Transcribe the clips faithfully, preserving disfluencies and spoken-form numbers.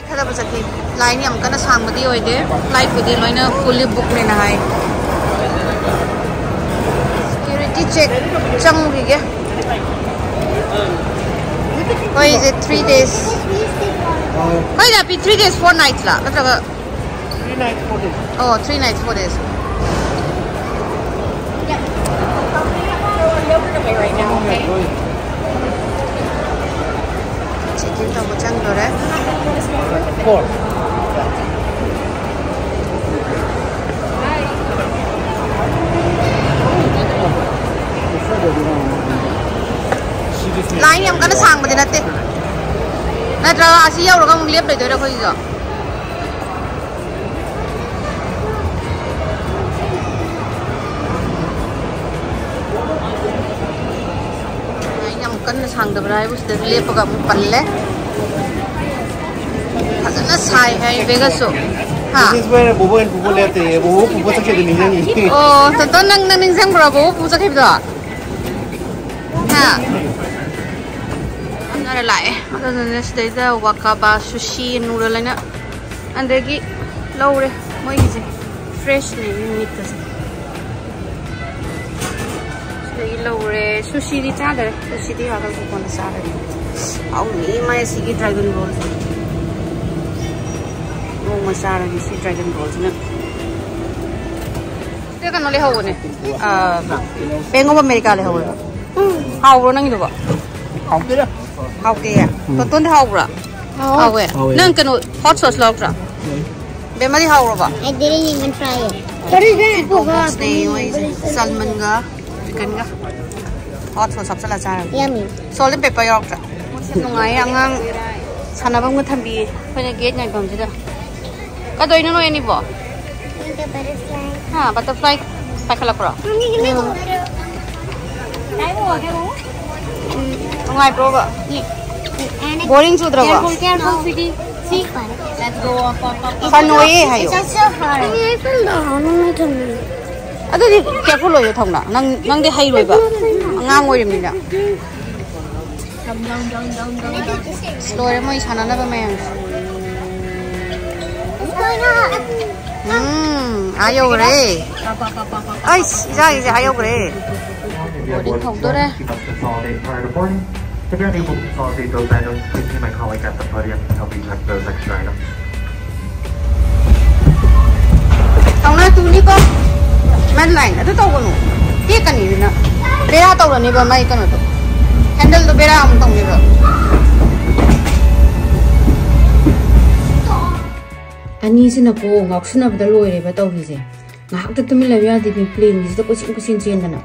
ꯈꯔꯕꯨ ꯆꯠꯈꯤ꯫ ꯂꯥꯏꯟ ꯌꯥꯝ ꯀꯟꯅ ꯁꯥꯡꯕꯗꯤ ꯑꯣꯏꯗꯦ꯫ ꯐ꯭ꯂꯥꯏꯠꯄꯨꯗꯤ ꯂꯣꯏꯅ ꯐꯨꯜꯂꯤ ꯕꯨꯛꯅꯦꯅ ꯍꯥꯏ꯫ ꯁꯦꯀ꯭ꯌꯨꯔꯤꯇꯤ ꯆꯦꯛ ꯆꯪꯉꯨꯈꯤꯒꯦ꯫ ꯑꯩꯈꯣꯏꯁꯦ ꯊ꯭ꯔꯤ ꯗꯦꯖ, ꯑꯩꯈꯣꯏ ꯖꯥꯄꯤ ꯊ꯭ꯔꯤ ꯗꯦꯖ ꯐꯣꯔ ꯅꯥꯏꯠꯁꯂ ꯅꯠꯇ꯭ꯔꯒ? Three nights, four days. Oh, three nights, four days. Check in ꯇꯧꯕ ꯆꯪꯗꯣꯔꯦ꯫ Four. ꯂꯥꯏꯟ ꯌꯥꯝ ꯀꯟꯅ ꯁꯥꯡꯕꯗꯤ ꯅꯠꯇꯦ꯫ ꯅꯠꯇ꯭ꯔꯒ ꯑꯁꯤ ꯌꯧꯔꯒ ꯑꯃꯨꯛ ꯂꯦꯞ ꯂꯩꯗꯣꯏꯔꯥ ꯑꯩꯈꯣꯏꯒꯤꯁꯨ? ꯂꯥꯏꯟ ꯌꯥꯝ ꯀꯟꯅ ꯁꯥꯡꯗꯕ꯭ꯔꯥ ꯍꯥꯏꯕꯨ ꯁꯤꯗ ꯂꯦꯞꯄꯒ ꯑꯃꯨꯛ ꯄꯜꯂꯦ꯫ ꯐꯖꯅ ꯁꯥꯏ ꯍꯥꯏ ꯚꯦꯒꯁꯁꯨ꯫ ꯍꯥ? This is where Bobo and Pupu left. Bobo Pupu ꯆꯠꯈꯤꯕꯗꯣ ꯅꯤꯡꯁꯤꯡꯉꯤ꯫ ꯑꯣ, ꯇꯣꯟꯇꯣꯟ, ꯅꯪ, ꯅꯪ ꯅꯤꯡꯁꯤꯡꯕ꯭ꯔꯣ ꯕꯣꯕꯣ ꯄꯨꯄꯨ ꯆꯠꯈꯤꯕꯗꯣ? ꯍꯥ? ꯂꯥꯛꯑꯦ꯫ ꯑꯗꯨꯗꯨꯅ ꯁꯤꯗꯩꯗ ꯋꯥꯀꯥꯕꯥ, ꯁꯨꯁꯤ, ꯅꯨꯗꯜ ꯍꯥꯏꯅ ꯑꯗꯒꯤ ꯂꯧꯔꯦ꯫ ꯃꯣꯏꯒꯤꯁꯦ ꯐ꯭ꯔꯦꯁꯅꯦ ꯃꯤꯠꯀꯁꯦ꯫ ꯁꯤꯗꯒꯤ ꯂꯧꯔꯦ꯫ ꯁꯨꯁꯤꯗꯤ ꯆꯥꯗꯔꯦ꯫ ꯁꯨꯁꯤꯗꯤ ꯉꯥꯛꯇꯪ ꯀꯣꯟꯅ ꯆꯥꯔꯒꯦ꯫ ꯍꯥꯎꯅꯤ ꯃꯥꯏ ꯁꯤꯒꯤ ꯗ꯭ꯔꯥꯒꯟ ꯔꯣꯜꯁꯦ꯫ ꯅꯣꯡꯃ ꯆꯥꯔꯒꯦ ꯁꯤ ꯗ꯭ꯔꯥꯒꯟ ꯔꯣꯜꯁꯤꯅ꯫ ꯁꯤꯗ ꯀꯩꯅꯣ ꯂꯩꯍꯧꯕꯅꯦ꯫ ꯑ, ꯕꯦꯡ ꯑꯣꯐ ꯑꯃꯦꯔꯤꯀꯥ ꯂꯩꯍꯧꯋꯦꯕ꯫ ꯍꯥꯎꯕ꯭ꯔꯣ ꯅꯪꯒꯤꯗꯨꯕꯣ? ꯍꯥꯎꯇꯦꯗ꯫ ꯍꯥꯎꯇꯦꯌꯦ? ꯎꯝ꯫ ꯇꯣꯟꯇꯣꯟꯗꯤ ꯍꯥꯎꯕ꯭ꯔꯥ? ꯍꯥꯎꯋꯦ꯫ ꯍꯥꯎꯋꯦ꯫ ꯅꯪ ꯀꯩꯅꯣ ꯍꯣꯠ ꯁꯣꯁ ꯂꯧꯔꯛꯇ꯭ꯔꯥ? ꯂꯩ꯫ ꯕꯦꯝꯃꯗꯤ ꯍꯥꯎꯔꯕ? I didn't even try it. ꯍꯣꯠ ꯁꯣꯁꯅꯦ ꯃꯣꯏꯁꯦ꯫ ꯁꯜꯃꯟꯒ ꯆꯤꯛꯀꯟꯒ ꯍꯣꯠ ꯁꯣꯁ ꯍꯥꯞꯆꯜꯂ ꯆꯥꯔꯒꯦ꯫ Yummy. ꯁꯣꯜꯗ ꯄꯦꯄꯔ ꯌꯥꯎꯔꯛꯇ꯭ꯔꯥ? ꯌꯥꯝ ꯅꯨꯡꯉꯥꯏꯌꯦ, ꯑꯉꯥꯡ ꯁꯥꯟꯅꯐꯝꯒ ꯊꯝꯕꯤꯌꯦ꯫ ꯑꯩꯈꯣꯏꯅ ꯒꯦꯠ ꯉꯥꯏꯐꯝꯁꯤꯗ꯫ ꯀꯗꯧꯏꯅꯣ ꯅꯣꯏ ꯑꯅꯤꯕꯣ? Look at butterfly. ꯍꯥ, ꯕꯇꯔꯐ꯭ꯂꯥꯏ ꯄꯥꯏꯈꯠꯂꯛꯄ꯭ꯔꯣ? ꯅꯨꯡꯉꯥꯏꯕ꯭ꯔꯣꯕ? Boring ꯆꯨꯗ꯭ꯔꯕꯣ? Careful, careful, sweetie. See? Fun ꯑꯣꯏꯌꯦ ꯍꯥꯏꯌꯣ꯫ It's so hard. ꯑꯗꯨꯗꯤ careful ꯑꯣꯏꯌꯣ ꯊꯧꯅ꯫ ꯅꯪ, ꯅꯪꯗꯤ ꯍꯩꯔꯣꯏꯕ꯫ ꯑꯉꯥꯡ ꯑꯣꯏꯔꯤꯕꯅꯤꯅ꯫ ꯑꯁ, ꯂꯣꯏꯔꯦ ꯃꯣꯏ ꯁꯥꯟꯅꯅꯕ ꯃꯌꯥꯝꯁꯦ꯫ ꯎꯝ, ꯑꯥ ꯌꯧꯈ꯭ꯔꯦ. ꯑꯩꯁ, ꯏꯆꯥꯒꯤꯁꯦ ꯑꯥ ꯌꯧꯈ꯭ꯔꯦ. Boarding ꯇꯧꯗꯣꯔꯦ. If you're unable to consolidate those items, please see my colleague at the podium to help you check those extra items. ꯇꯧꯅ ꯇꯨꯅꯤꯀꯣ. ꯃꯥꯏ ꯂꯥꯏꯟ ꯑꯗꯨ ꯇꯧꯒꯅꯨ. ꯇꯦꯛꯀꯅꯤ ꯑꯗꯨꯅ. ꯕꯦꯔꯥ ꯇꯧꯔꯅꯦꯕ ꯃꯥꯏ ꯀꯩꯅꯣꯗꯣ. ꯍꯦꯟꯗꯜꯗꯣ ꯕꯦꯔꯥ ꯑꯃꯨꯛ ꯇꯧꯅꯦꯕ. ꯑꯅꯤꯁꯤꯅꯀꯣ ꯉꯥꯎꯁꯤꯟꯅꯕꯗ ꯂꯣꯏꯔꯦꯕ ꯇꯧꯔꯤꯁꯦ꯫ ꯉꯥꯏꯍꯥꯛꯇ ꯇꯨꯃꯤꯟ ꯂꯩꯕ ꯌꯥꯗꯦ, ꯄ꯭ꯂꯦꯟꯒꯤꯁꯤꯗ ꯀꯣꯏꯆꯦꯟ ꯀꯣꯏꯆꯦꯟ ꯆꯦꯟꯗꯅ꯫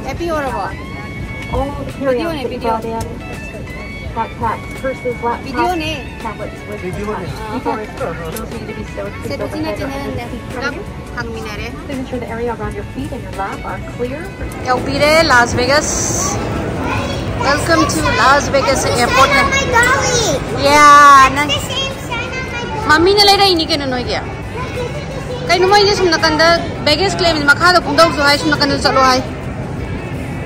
ꯍꯦꯞꯄꯤ ꯑꯣꯏꯔꯕꯣ? Video ꯅꯦ, video. Backpack, purses, laptops, ꯚꯤꯗꯤꯑꯣꯅꯦ. Tablets with ꯚꯤꯗꯤꯑꯣꯅꯦ. Before it's those need to be stowed. ꯁꯦ, ꯇꯨꯆꯤꯟ ꯅꯥꯆꯤꯟꯅ ꯅꯪꯅ ꯄꯨꯂꯞ ꯍꯥꯡꯃꯤꯟꯅꯔꯦ. Making sure the area around your feet and your lap are clear. ꯌꯧꯕꯤꯔꯦ Las Vegas. Welcome to Las Vegas airport. Yeah, ꯅꯪ ꯃꯃꯤꯅ ꯂꯩꯔꯛꯏꯅꯤ ꯀꯩꯅꯣ ꯅꯣꯏꯒꯤ꯫ ꯀꯩꯅꯣ ꯃꯣꯏꯁꯦ ꯁꯨꯝ ꯅꯥꯀꯟꯗ baggage claim ꯃꯈꯥꯗ ꯀꯨꯝꯗꯧꯁꯨ ꯍꯥꯏ, ꯁꯨꯝ ꯅꯥꯀꯟꯗꯁꯨ ꯆꯠꯂꯣ ꯍꯥꯏ꯫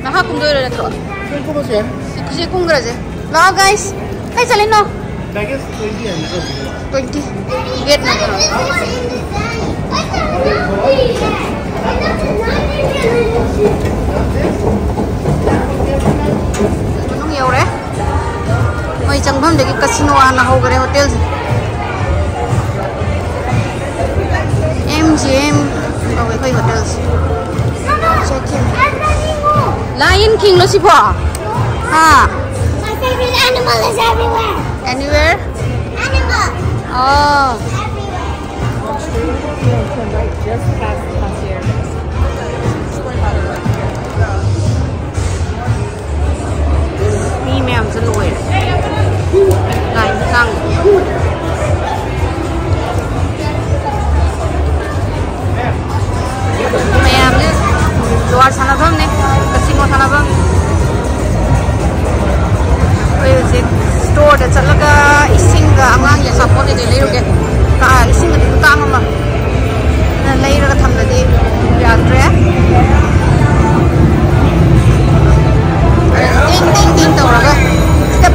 ꯃꯈꯥ ꯀꯨꯝꯗꯣꯏꯔꯣ ꯅꯠꯇ꯭ꯔꯣ? ꯁꯤ ꯀꯨꯝꯃꯁꯨ ꯌꯥꯏ꯫ ꯁꯤ, ꯁꯤ ꯀꯨꯝꯈ꯭ꯔꯁꯦ꯫ ꯂꯥꯛꯑꯣ guys꯫ ꯀꯩ ꯆꯠꯂꯤꯅꯣ? Baggage twenty ꯍꯥꯏꯕ ꯅꯠꯇ꯭ꯔꯣ? Twenty꯫ Gate number꯫ ꯃꯅꯨꯡ ꯌꯧꯔꯦ꯫ ꯃꯣꯏ ꯆꯪꯐꯝꯗꯒꯤ casino ꯍꯥꯟꯅ ꯍꯧꯈꯔꯦ ꯍꯣꯇꯦꯜꯁꯦ꯫ M G M ꯀꯧꯋꯦ ꯑꯩꯈꯣꯏ ꯍꯣꯇꯦꯜꯁꯦ꯫ Lion King ꯂꯣ ꯁꯤꯕꯣ? ꯍꯥ? My favorite animal is everywhere. Anywhere? Animal. Oh. Everywhere. Just past the concierge. ꯃꯤ ꯃꯌꯥꯝꯁꯦ ꯂꯣꯏꯔꯦ꯫ ꯂꯥꯏꯟ ꯁꯥꯡ꯫ ꯃꯌꯥꯝꯁꯦ ꯖꯨꯋꯥꯔ ꯁꯥꯟꯅꯐꯝꯅꯦ, casino ꯁꯥꯟꯅꯐꯝ꯫ ꯑꯩꯈꯣꯏ ꯍꯧꯖꯤꯛ storeꯗ ꯆꯠꯂꯒ ꯏꯁꯤꯡꯒ ꯑꯉꯥꯡꯒꯤ ꯑꯆꯥꯄꯣꯠ ꯀꯩꯀꯩ ꯂꯩꯔꯨꯒꯦ꯫ ꯀꯥ-, ꯏꯁꯤꯡꯒꯗꯤ ꯈꯨꯇꯥꯡ ꯑꯃ꯫ ꯑꯗꯨꯅ ꯂꯩꯔꯒ ꯊꯝꯕꯗꯤ ꯌꯥꯗ꯭ꯔꯦ꯫ ꯇꯤꯡ ꯇꯤꯡ ꯇꯤꯡ ꯇꯧꯔꯒ꯫ ꯁꯤꯗ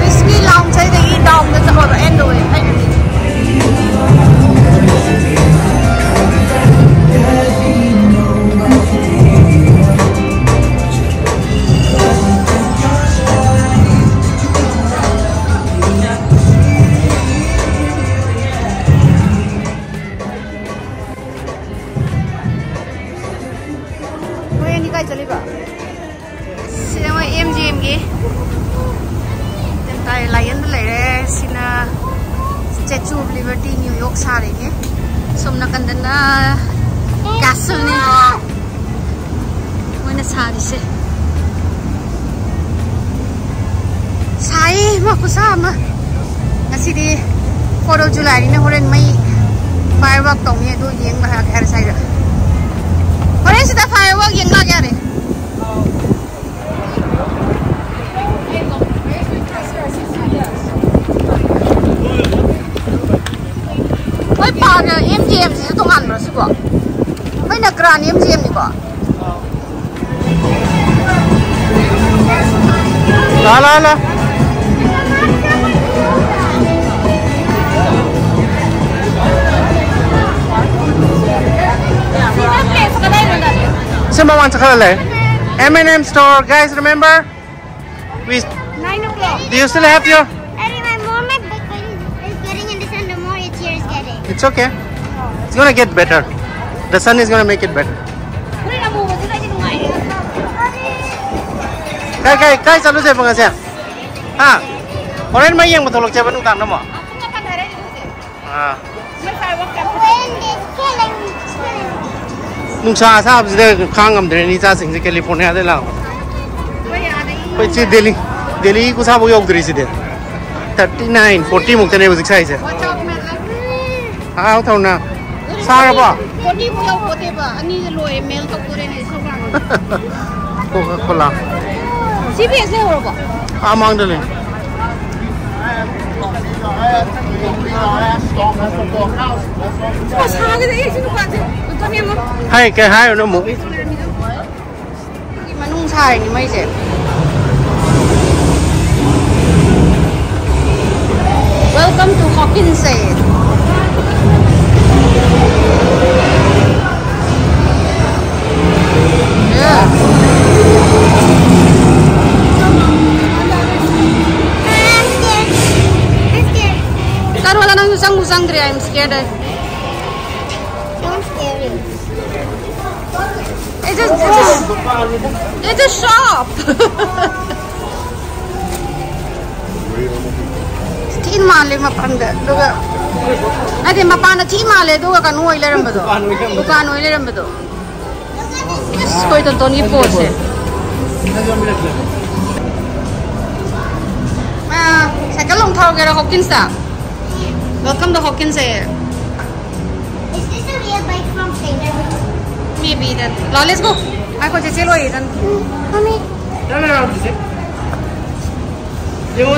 ꯏꯁꯀꯤ ꯂꯥꯎꯟꯁ ꯍꯥꯏꯗꯒꯤ ꯗꯥꯎꯟꯗ ꯆꯠꯂꯣꯗ ꯑꯦꯟ ꯗ ꯋꯦ ꯍꯥꯏꯗꯨꯗꯤ꯫ ꯃꯣꯏ ꯑꯅꯤ ꯀꯥꯏ ꯆꯠꯂꯤꯕ? ꯁꯤꯗ ꯃꯣꯏ ꯑꯦꯝ ꯖꯤ ꯑꯦꯝꯒꯤ ꯂꯥꯏꯌꯦꯟꯗ ꯂꯩꯔꯦ꯫ ꯁꯤꯅ Statue of Liberty, New York ꯁꯥꯔꯤꯅꯦ꯫ ꯁꯣꯝ ꯅꯥꯀꯟꯗꯅ castle ꯅꯦ꯫ ꯃꯣꯏꯅ ꯁꯥꯔꯤꯁꯦ꯫ ꯁꯥꯏ ꯃꯥ ꯈꯨꯁꯥ ꯑꯃ꯫ ꯉꯁꯤꯗꯤ Fourth of July ꯅꯤꯅ ꯍꯣꯔꯦꯟ ꯃꯩ firework ꯇꯧꯅꯤ, ꯑꯗꯨ ꯌꯦꯡ ꯂꯥꯛꯑꯒꯦ ꯍꯥꯏꯔꯦ ꯁ꯭ꯋꯥꯏꯗ꯫ ꯍꯣꯔꯦꯟ ꯁꯤꯗ firework ꯌꯦꯡ ꯂꯥꯛ ꯌꯥꯔꯦ꯫ ꯃꯣꯏ ꯄꯥꯔꯛ ꯑꯦꯝ ꯖꯤ ꯑꯦꯝꯁꯤꯁꯨ ꯇꯣꯉꯥꯟꯕ꯭ꯔꯣ ꯁꯤꯕꯣ? ꯃꯣꯏꯅ grand ꯑꯦꯝ ꯖꯤ ꯑꯦꯝꯅꯤꯀꯣ꯫ ꯂꯥ, ꯂꯥ, ꯂꯥ꯫ ꯁꯤ ꯃꯃꯥꯡ ꯆꯠꯈꯠꯂ ꯂꯩ꯫ M and M store, guys, remember? We, Nine o'clock. Do you still have your? Eddie, my mom is getting in the sun. The more it's here is getting. It's okay. It's gonna get better. The sun is gonna make it better. ꯅꯣꯏ ꯑꯃꯨꯕꯗꯨꯅ ꯑꯩꯗꯤ ꯅꯨꯡꯉꯥꯏꯌꯦ꯫ ꯀꯥꯏ, ꯀꯥꯏ, ꯀꯥꯏ ꯆꯠꯂꯨꯁꯦꯕ ꯉꯁꯤ? ꯍꯥ? ꯍꯣꯔꯦꯟ ꯃꯩ ꯌꯦꯡꯕ ꯊꯣꯛꯂꯛꯁꯦꯕ ꯅꯨꯡꯗꯥꯡꯗ ꯑꯃꯨꯛ? ꯑꯥ, ꯄꯨꯡ ꯃꯥꯄꯟ ꯇꯥꯔꯦ ꯑꯩꯗꯤ ꯍꯧꯖꯤꯛ꯫ ꯑꯥ꯫ ꯅꯨꯡꯁꯥ ꯑꯁꯥꯕꯁꯤꯗ ꯈꯥꯡ ꯉꯝꯗ꯭ꯔꯦꯅꯦ ꯏꯆꯥꯁꯤꯡꯁꯦ, ꯀꯦꯂꯤꯐꯣꯔꯅꯤꯌꯥꯗꯩ ꯂꯥꯛꯄ꯫ ꯑꯩꯈꯣꯏ ꯁꯤ Delhi, Delhi ꯈꯨꯁꯥꯐꯥꯎ ꯌꯧꯗ꯭ꯔꯤꯁꯤꯗꯤ꯫ Thirty nine, forty ꯃꯨꯛꯇꯅꯦ ꯍꯧꯖꯤꯛ ꯁꯥꯏꯁꯦ꯫ ꯍꯥꯎ ꯊꯧꯅ꯫ ꯁꯥꯔꯕꯣ? Forty ꯐꯥꯎ ꯌꯧꯄꯣꯠꯇꯦꯕ꯫ ꯑꯅꯤꯁꯦ ꯂꯣꯏꯔꯦ, ꯃꯦꯜ ꯇꯧꯗꯣꯔꯦꯅꯦ, ꯁꯧ ꯂꯥꯡꯉꯦ꯫ Coca Cola꯫ ꯁꯤ ꯕꯤ ꯑꯦꯁ ꯂꯩꯍꯧꯔꯕꯣ? ꯑꯥ, ꯃꯥꯡꯗ ꯂꯩ꯫ ꯁꯥꯒꯗ ꯑꯩ ꯁꯤ ꯅꯨꯄꯥꯁꯦ ꯑꯝꯇ ꯌꯦꯡꯉꯣ꯫ ꯍꯥꯏ, ꯀꯩ ꯍꯥꯏꯔꯤꯅꯣ ꯑꯃꯨꯛ? ꯃꯅꯨꯡ ꯁꯥꯔꯤꯅꯤ ꯃꯩꯁꯦ꯫ Welcome to Hawkins Aid. Yeah. Carola, ꯅꯪꯁꯨ ꯆꯪꯕꯨ ꯆꯪꯗ꯭ꯔꯤ, I'm scared. Don't scare me. It's a, it's a, it's a shop. ꯊꯤ ꯃꯥꯜꯂꯦ ꯃꯄꯥꯟꯗ, ꯑꯗꯨꯒ ꯅꯠꯇꯦ, ꯃꯄꯥꯟꯗ ꯊꯤ ꯃꯥꯜꯂꯦ, ꯑꯗꯨꯒ ꯀꯩꯅꯣ ꯑꯣꯏ ꯂꯩꯔꯝꯕꯗꯣ, ꯗꯨꯀꯥꯟ ꯑꯣꯏ ꯂꯩꯔꯝꯕꯗꯣ꯫ ꯏꯁ, ꯑꯩꯈꯣꯏ ꯇꯣꯟꯇꯣꯟꯒꯤ ꯄꯣꯠꯁꯦ꯫ ꯑꯥ, ꯁꯥꯏꯀꯜ ꯑꯃꯨꯛ ꯊꯧꯔꯒꯦꯔꯥ ꯍꯣꯞꯀꯤꯟꯁꯇ? Welcome to Hawkins Aid. Is this a real bike from Saint? Maybe then. ꯂꯥꯛꯑꯣ, let's go. ꯉꯥꯏꯈꯣ, ꯆꯦꯆꯦ ꯂꯣꯏꯔꯦ, ꯆꯪ꯫ Mommy. Turn around, Joseph. ꯌꯦꯡꯉꯣ,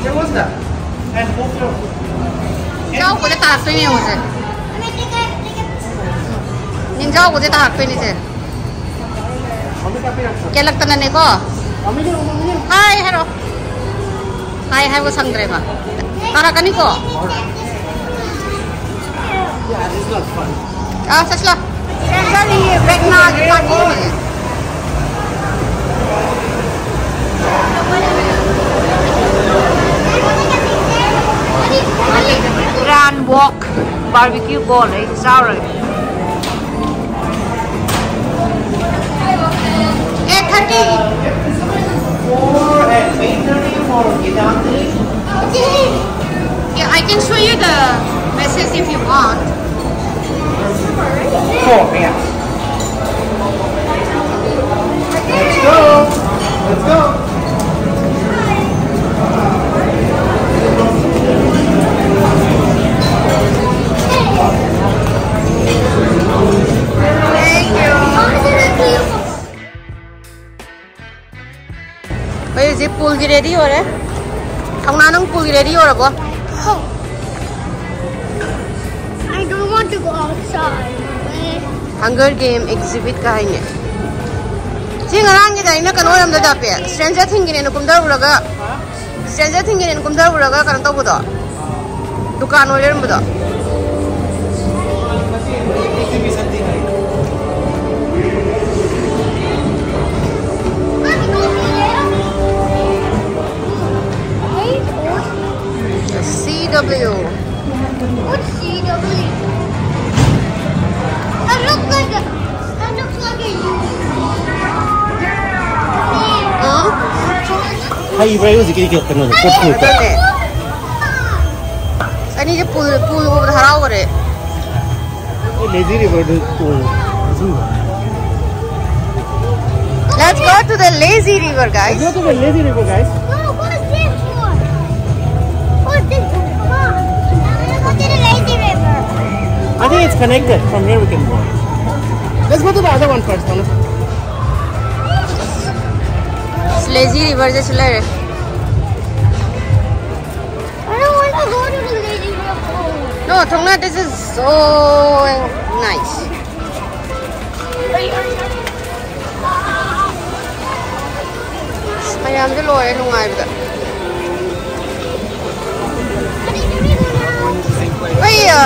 ꯌꯦꯡꯉꯣ ꯁꯤꯗ꯫ And move your foot. ꯅꯤꯡꯖꯥꯎ ꯀꯣꯛꯁꯦ ꯇꯥꯔꯛꯇꯣꯏꯅꯦ, ꯌꯦꯡꯉꯣꯁꯦ꯫ ꯅꯤꯡꯖꯥꯎ ꯀꯣꯛꯁꯦ ꯇꯥꯔꯛꯇꯣꯏꯅꯦ, ꯁꯦ꯫ ꯃꯃꯤ ꯀꯥꯄꯤꯔꯛꯄ꯫ ꯀꯦꯜꯂꯛꯇꯅꯅꯦꯀꯣ꯫ ꯃꯃꯤ ꯌꯦꯡꯉꯣ, ꯃꯃꯤ ꯌꯦꯡꯉꯣ꯫ ꯍꯥꯏ ꯍꯥꯏꯔꯣ꯫ ꯍꯥꯏ ꯍꯥꯏꯕ ꯁꯪꯗ꯭ꯔꯦꯕ꯫ ꯇꯥꯔꯛꯀꯅꯤꯀꯣ꯫ ꯑꯥ, ꯆꯠꯁꯤꯂꯥꯎ꯫ ꯆꯠꯂꯤꯌꯦ, ꯕꯦꯛꯅꯥꯒꯤ ꯄꯥꯔꯇꯤ ꯑꯃꯅꯦ꯫ Grand Wok barbecue ꯕꯣꯜ ꯑꯩ ꯆꯥꯔꯨꯔꯒꯦ꯫ Eight thirty. Four and eight thirty for Gitanjali. Yeah, I can show you the message if you want. Four, yeah. Let's go. Let's go. ꯑꯩꯈꯣꯏ ꯍꯧꯖꯤꯛ ꯄꯨꯜꯒꯤ ꯔꯦꯗꯤ ꯑꯣꯏꯔꯦ꯫ ꯊꯧꯅꯥ, ꯅꯪ ꯄꯨꯜꯒꯤ ꯔꯦꯗꯤ ꯑꯣꯏꯔꯕꯣ? I don't want to go outside. Hunger Game exhibit ꯀ ꯍꯥꯏꯅꯦ꯫ ꯁꯤ ꯉꯔꯥꯡꯒꯤꯗ ꯑꯩꯅ ꯀꯩꯅꯣ ꯑꯣꯏꯔꯝꯗ ꯗꯥꯄꯦ, Stranger Things ꯀꯤꯅꯦꯅ ꯀꯨꯝꯊꯔꯨꯔꯒ, Stranger Things ꯀꯤꯅꯦꯅ ꯀꯨꯝꯊꯔꯨꯔꯒ ꯀꯩꯅꯣ ꯇꯧꯕꯗꯣ, ꯗꯨꯀꯥꯟ ꯑꯣꯏ ꯂꯩꯔꯝꯕꯗꯣ꯫ C W. What's C W? That looks like a, that looks like a U. ꯎꯝ? ꯍꯩꯕ꯭ꯔꯥ ꯍꯧꯖꯤꯛꯀꯤ ꯀꯩꯅꯣꯗꯣ? ꯄꯣꯠ ꯄꯨꯔꯛꯄ? ꯅꯠꯇꯦ꯫ ꯑꯅꯤꯁꯦ ꯄꯨꯜ, ꯄꯨꯜ ꯎꯕꯗ ꯍꯔꯥꯎꯈꯔꯦ꯫ ꯑꯩ lazy river ꯗꯨ pool. Let's go to the lazy river, guys. Go to the lazy river, guys. No, what is this for? What's this for? Come on. Let's go to the lazy river. I think it's connected. From here we can go. Let's go to the other one first, Thomas. Lazy river ꯁꯦ ꯁꯤ ꯂꯩꯔꯦ꯫ I don't want to go to the lazy river. No, Thongna, this is so nice. ꯑꯁ, ꯃꯌꯥꯝꯁꯦ ꯂꯣꯏꯔꯦ ꯅꯨꯡꯉꯥꯏꯕꯗ꯫ ꯑꯩ, ꯑ,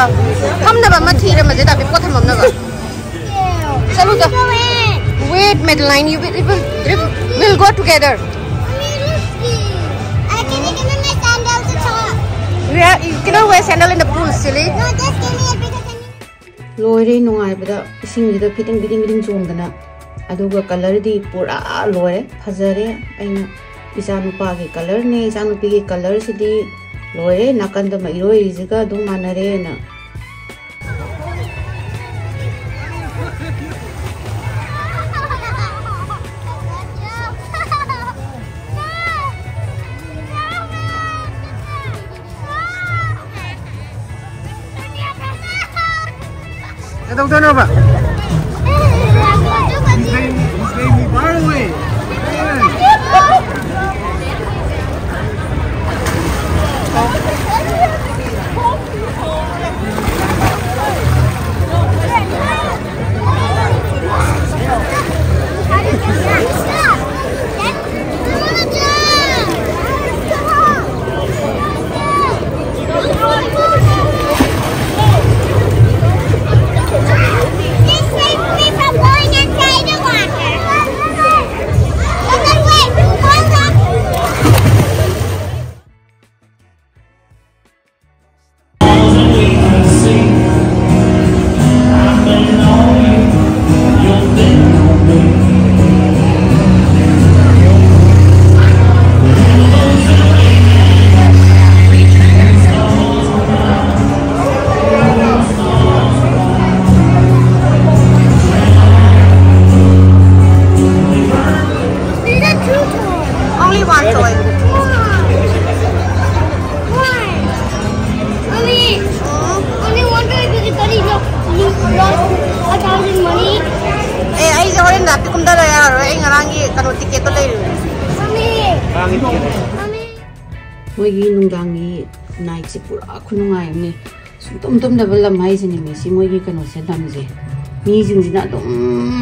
ꯐꯝꯅꯕ ꯑꯃ ꯊꯤꯔꯝꯃꯁꯦ, ꯇꯥꯕꯤ, ꯄꯣꯠ ꯊꯝꯃꯝꯅꯕ꯫ ꯆꯠꯂꯨꯗ꯫ Wait, Madeline, you will, it will, it will, we'll go together. I can give me my sandals to talk. We are, you cannot wear sandal in the pool, silly. No, just give me it because I need ꯂꯣꯏꯔꯦ ꯅꯨꯡꯉꯥꯏꯕꯗ, ꯏꯁꯤꯡꯁꯤꯗ feeding feeding feeding ꯆꯣꯡꯗꯅ꯫ ꯑꯗꯨꯒ colour ꯗꯤ ꯄꯨꯔꯥ ꯂꯣꯏꯔꯦ, ꯐꯖꯔꯦ꯫ ꯑꯩꯅ ꯏꯆꯥ ꯅꯨꯄꯥꯒꯤ colour ꯅꯦ, ꯏꯆꯥ ꯅꯨꯄꯤꯒꯤ colour ꯁꯤꯗꯤ ꯂꯣꯏꯔꯦ, ꯅꯥꯀꯟꯗ ꯑꯃ ꯏꯔꯣꯏꯔꯤꯁꯤꯒ ꯑꯗꯨꯝ ꯃꯥꯟꯅꯔꯦꯅ꯫ ꯀꯩꯗꯧꯗꯣꯏꯅꯣꯕ? He's making, he's making me far away. Man. ꯇꯤꯀꯦꯠꯇꯣ ꯂꯩꯔꯨꯔꯦ꯫ ꯃꯣꯏꯒꯤ ꯅꯨꯡꯗꯥꯡꯒꯤ ꯅꯥꯏꯠꯁꯦ ꯄꯨꯔꯥ ꯈꯨꯅꯨꯡꯉꯥꯏ ꯑꯃꯅꯤ꯫ ꯁꯨꯡꯇꯨꯝ ꯇꯨꯝꯗꯕ ꯂꯝ ꯍꯥꯏꯁꯤꯅꯦꯃꯤ ꯁꯤ ꯃꯣꯏꯒꯤ ꯀꯩꯅꯣꯁꯦ, ꯂꯝꯁꯦ꯫ ꯃꯤꯁꯤꯡꯁꯤꯅ ꯑꯗꯨꯝ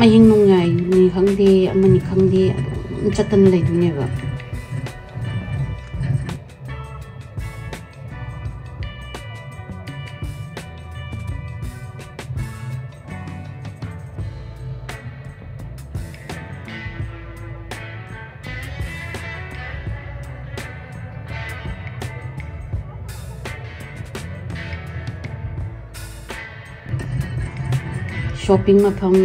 ꯑꯍꯤꯡ ꯅꯣꯡꯌꯥꯏꯅꯤ ꯈꯪꯗꯦ, ꯑꯃꯅꯤ ꯈꯪꯗꯦ, ꯑꯗꯨꯝ ꯆꯠꯇꯅ ꯂꯩꯗꯣꯏꯅꯦꯕ꯫ ꯁꯣꯞꯄꯤꯡ ꯃꯐꯝ,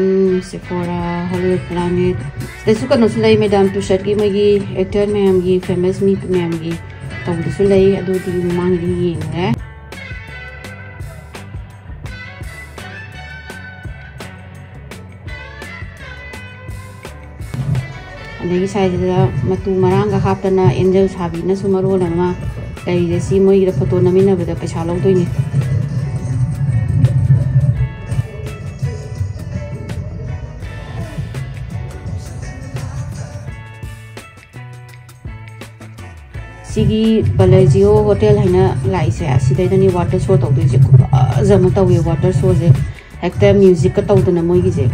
Sephora, Hollywood Planet, ꯁꯤꯗꯁꯨ ꯀꯩꯅꯣꯁꯨ ꯂꯩ, ꯃꯦꯗꯥꯝ ꯇꯨꯁꯥꯔꯒꯤ ꯃꯣꯏꯒꯤ ꯑꯦꯛꯇꯔ ꯃꯌꯥꯝꯒꯤ, ꯐꯦꯃꯁ ꯃꯤ ꯃꯌꯥꯝꯒꯤ ꯇꯧꯕꯗꯁꯨ ꯂꯩ, ꯑꯗꯨꯗꯤ ꯃꯃꯥꯡꯗꯤ ꯌꯦꯡꯉꯨꯔꯦ꯫ ꯑꯗꯒꯤ ꯁ꯭ꯋꯥꯏꯁꯤꯗ ꯃꯇꯨ ꯃꯔꯥꯡꯒ ꯍꯥꯞꯇꯅ ꯑꯦꯟꯖꯦꯜ ꯁꯥꯕꯤꯅꯁꯨ ꯃꯔꯣꯜ ꯑꯃ ꯂꯩꯔꯤꯁꯦ꯫ ꯁꯤ ꯃꯣꯏꯒꯤꯗ ꯐꯣꯇꯣ ꯅꯝꯃꯤꯟꯅꯕꯗ ꯄꯩꯁꯥ ꯂꯧꯗꯣꯏꯅꯤ꯫ ꯁꯤꯒꯤ ꯕꯂꯦꯖꯤꯌꯣ ꯍꯣꯇꯦꯜ ꯍꯥꯏꯅ ꯂꯥꯛꯏꯁꯦ, ꯑꯁꯤꯗꯩꯗꯅꯤ ꯋꯥꯇꯔ ꯁꯣ ꯇꯧꯗꯣꯏꯁꯦ꯫ ꯈꯨꯐꯖ ꯑꯃ ꯇꯧꯋꯦ ꯋꯥꯇꯔ ꯁꯣꯁꯦ, ꯍꯦꯛꯇ ꯃ꯭ꯌꯨꯖꯤꯛꯀ ꯇꯧꯗꯅ ꯃꯣꯏꯒꯤꯁꯦ꯫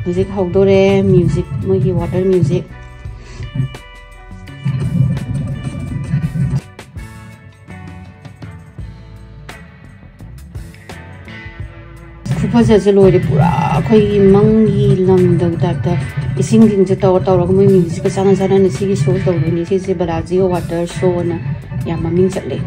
ꯍꯧꯖꯤꯛ ꯍꯧꯗꯣꯔꯦ ꯃ꯭ꯌꯨꯖꯤꯛ, ꯃꯣꯏꯒꯤ ꯋꯥꯇꯔ ꯃ꯭ꯌꯨꯖꯤꯛ꯫ ꯈꯨꯐꯖꯁꯦ ꯂꯣꯏꯔꯦ, ꯄꯨꯔꯥ ꯑꯩꯈꯣꯏꯒꯤ ꯃꯪꯒꯤ ꯂꯝꯗ ꯇꯥꯏꯞꯇ ꯏꯁꯤꯡꯁꯤꯡꯁꯦ ꯇꯧꯔ ꯇꯧꯔꯒ ꯃꯣꯏ ꯃ꯭ꯌꯨꯖꯤꯛꯀ ꯆꯥꯟꯅ ꯆꯥꯟꯅꯅ ꯁꯤꯒꯤ ꯁꯣ ꯇꯧꯗꯣꯏꯅꯤ꯫ ꯁꯤꯁꯦ ꯕꯂꯥꯖꯤꯌꯣ ꯋꯥꯇꯔ ꯁꯣ ꯑꯅ ꯌꯥꯝ ꯃꯃꯤꯡ ꯆꯠꯂꯦ꯫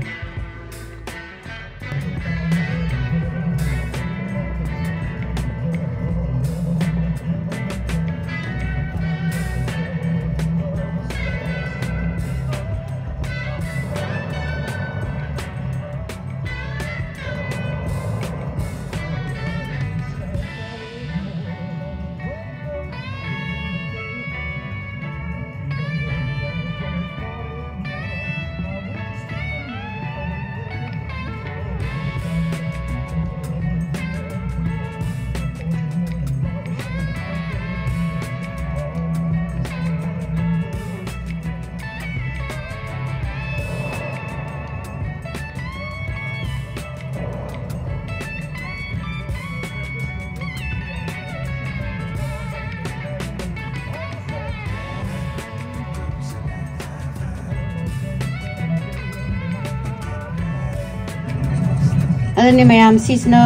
ꯑꯗꯨꯅꯦ ꯃꯌꯥꯝ, ꯁꯤꯁꯤꯅ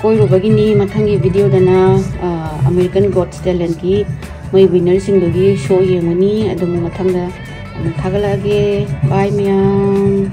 ꯀꯣꯏꯔꯨꯕꯒꯤꯅꯤ꯫ ꯃꯊꯪꯒꯤ ꯚꯤꯗꯤꯑꯣꯗꯅ ꯑꯃꯦꯔꯤꯀꯟ ꯒꯣꯠꯁ ꯇꯦꯂꯦꯟꯠꯀꯤ ꯃꯣꯏ ꯋꯤꯟꯅꯔꯁꯤꯡꯗꯨꯒꯤ ꯁꯣ ꯌꯦꯡꯉꯨꯅꯤ꯫ ꯑꯗꯨꯝ ꯃꯊꯪꯗ ꯑꯃꯨꯛ ꯊꯥꯒꯠꯂꯛꯑꯒꯦ꯫ ꯕꯥꯏ ꯃꯌꯥꯝ꯫